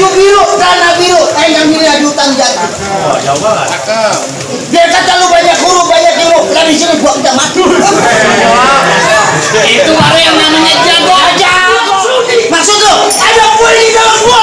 baju biru, celana biru, ngambil ajutan jatuh. Oh, Jawa. Cakep. Dia kata lu banyak huruf, lah di sini gua udah mati. Itu baru yang namanya jago. Maksud lu ada poin di dalam gua.